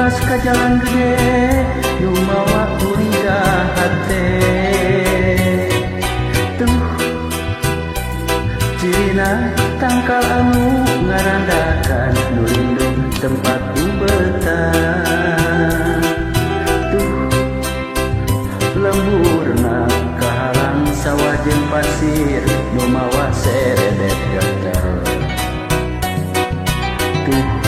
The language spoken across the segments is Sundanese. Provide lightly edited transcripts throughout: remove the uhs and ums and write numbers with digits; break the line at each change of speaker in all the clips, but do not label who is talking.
gras ka jalan gede nu mawa guriga hate. Tuh cirina tangkal anu ngarandakan nu lindung tempat betah. Tuh lemburna kahalang sawah jeung pasir nu mawa seredet gatel. Tuh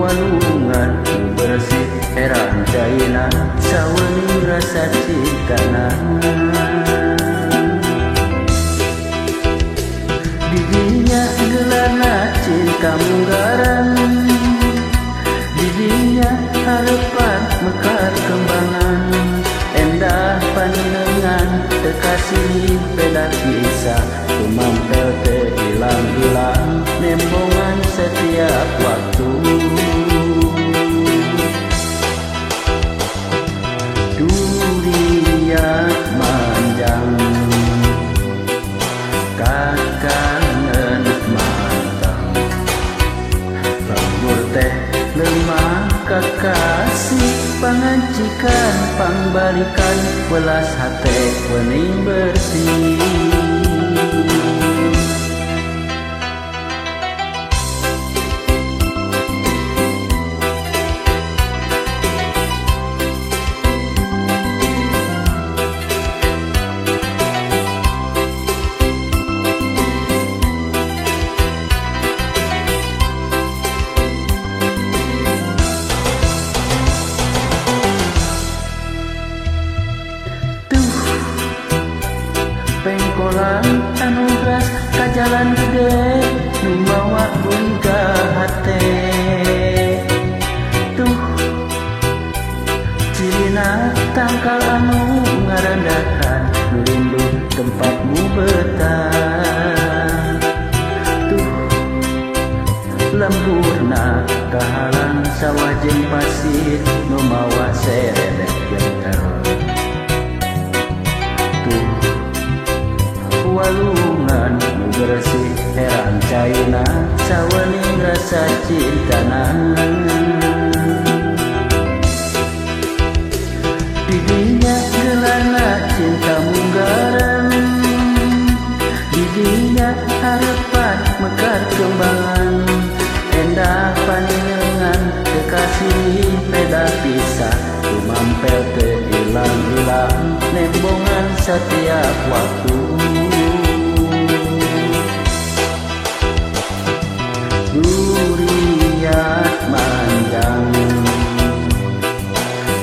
walungan bersih herang caina sawening rasa cintana. Didinya gelarna cinta munggaran, didinya harapan mekar kembangan. Endah panengan tekasih beda kisah, tumampel teu ilang-ilang nembongan setiap waktu. Duriat manjang kakangen mantang, lembur teh lemah kakasih pangancikan pangbalikan welas hate wening bersih. Pengkolan anu gras ka jalan gede nu mawa guriga hate. Tuh cirina tangkal anu ngarandakan nu lindung tempatmu betah. Tuh lemburna kahalang sawah jeung pasir nu mawa seredet gentel. Tuh walungan nu bersih herang caina sawening rasa cintana. Didinya gelarna cinta munggaran, didinya harapan mekar kembangan. Endah panengan kekasih beda pisah, tumampel teu ilang-ilang nembongan setiap waktu. Duriat manjang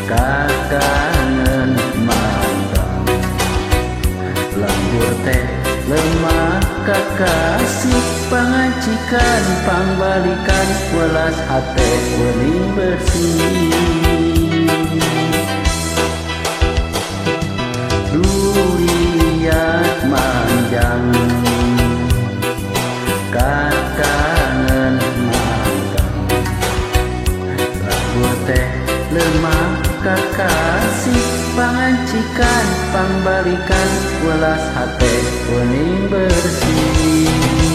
kakangen mantang, lembur teh lemah kakasih pangancikan pangbalikan welas hate wening bersih. Duriat manjang kakangen mantang, lembur teh lemah kakasih pangancikan pangbalikan welas hate wening bersih.